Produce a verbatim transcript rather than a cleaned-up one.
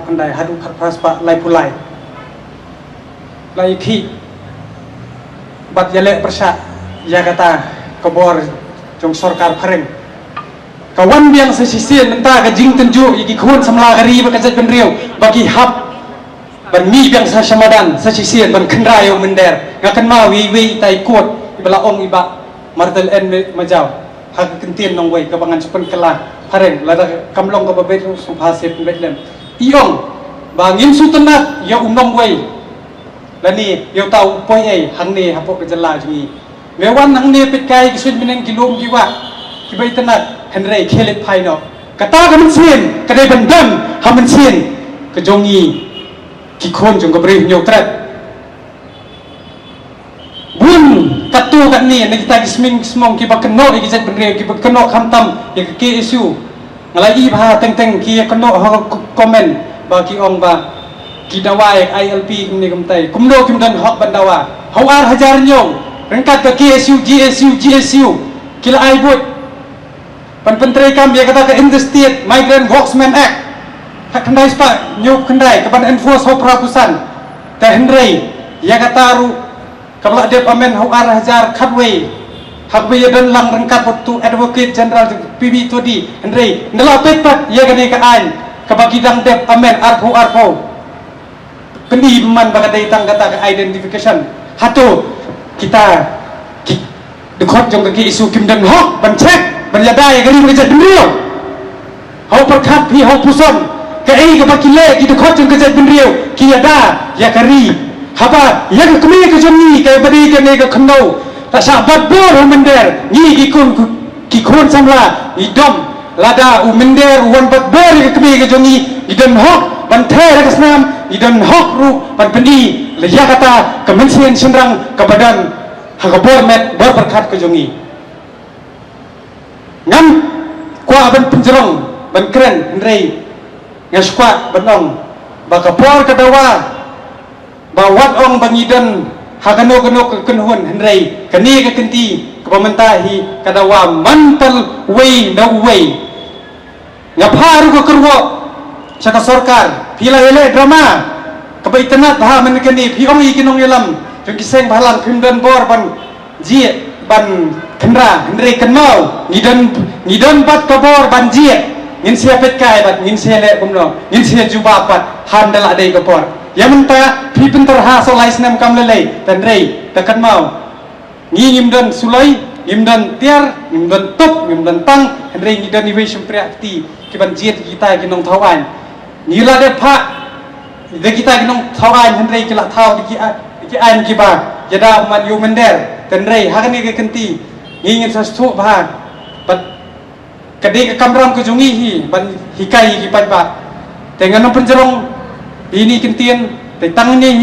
Dai haduh khatphra spah laiphew lai. Lai ki bad ïaleh pyrshah ïa kata ka bor jong sorkar phareng. Ka wan biang sa shisien mynta ka jingtynjuh ïa ki khun samla ka ri bad ka jaitbynriew ba ki hap ban mih biang sa sha madan sa shisien ban kynra ïa u mynder. Nga kynmaw ïa iwei i tai kot iba la ong i Bah Martel N. Majaw ha ka ktien nongwei kaba ngan sa pynkylla phareng, lada kam long kaba beit ruh sngewbha sa pynbeit lem. I ong ba ngin shu tynnat ïa u nongwei lane ïa uta u poi ei hangne hapoh ka jylla jong ngi. Me wan hangne peit kai ki suiñ bneng, ki lum ki wah kiba itynnat, hynrei khie leit phai noh. Kata ka mynsiem ka dei ban don ha mynsiem ka jong ngi ki khun jong ka Bri Hynñiewtrep. Bun katto katne na kita ki sming ki smong kiba kynnoh ïa ki jaitbynriew, kiba kynnoh khamtam ïa ka K S U. Nga la ïohi ba teng teng ki ïa kynnoh ha ka comment ba ki ong ba ki dawa ïa ka I L P kumne kumtai. Kumno kim don hok ban dawa? Ha u ar hajar hynñiew ryngkat ka K S U, G S U, G S U ki la ai buit ban pyntreikam ïa kata ka Interstate Migrant Workmen Act. Khatkhyndai spah hynñiewphew khyndai ka ban enforce ha u phra phew san. Te hynrei ïa kata ruh kaba la dep amend ha u ar hajar khatwei, ha kaba ïadon lang ryngkat bad utu Advocate General P B Todi, hynrei ynda la peit pat ïa kane ka aiñ kaba ki dang dep amend arphew arphew. Pyni man ba ka dei tang kata ka identification. Hato kita ki dkhot jong ka K S U kim don hok ban check, ban ïada ïa ka ri bad ka jaitbynriew? Ha u pyrkhat phi, ha u puson, kaei kaba ki leh ki dkhot jong ka jaitbynriew, ki ïada ïa ka ri. Haba ïa ka kmie ka jong ngi kaba dei kane ka khyndew la shah bat bor ha u mynder, ngi ki khun, ki khun samla ngi dom. Lada u mynder u wan bat bor ïa ka kmie ka jong ngi, ngi don hok ban ther ïa ka snam, ngi don hok ruh ban pyni ïa kata ka mynsiem shynrang kaba don ha ka bor met bor pyrkhat ka jong ngi. Ngam kwah ban pynjrong ban kren, hynrei nga shu kwah ban ong ba ka por ka dawa ba wat ong ba ngi don ha kano kano ka kynhun, hynrei kane ka kynti kaba mynta hi ka dawa man tang uwei na uwei. Nga phah ruh ka kyrwoh sha ka sorkar, phi la ïaleh drama kaba itynnat bha mynne kane, phi ong ïa ki nongïalam jong ki seng bhalang phim don bor ban jied ban kynra, hynrei kynmaw ngi don, ngi don bad ka bor ban jied. Ngin sa peit kai bad ngin sa leh kumno, ngin sa jubab bad hynda la dei ka por. Ïa mynta phi pynterha sa lai snem kam lei lei, hynrei da kynmaw ngi ngim don suloi, ngim don tiar, ngim don tup, ngim don tang, hynrei ngi don iwei shympriah kti ki ban jied kita ki nongthaw aiñ. Ngi la dep phah da kita ki nongthaw aiñ, hynrei ki la thaw da ki a-, da ki aiñ kiba ïada man ïa u mynder. Hynrei ha kane ka kynti ngi ngin sa sngewthuh bha bad ka dei ka kamram ka jong ngi hi ban hikai ïa ki paidbah. Te ngan ym pynjrong ïa ine i kyntien, te tang ine hi.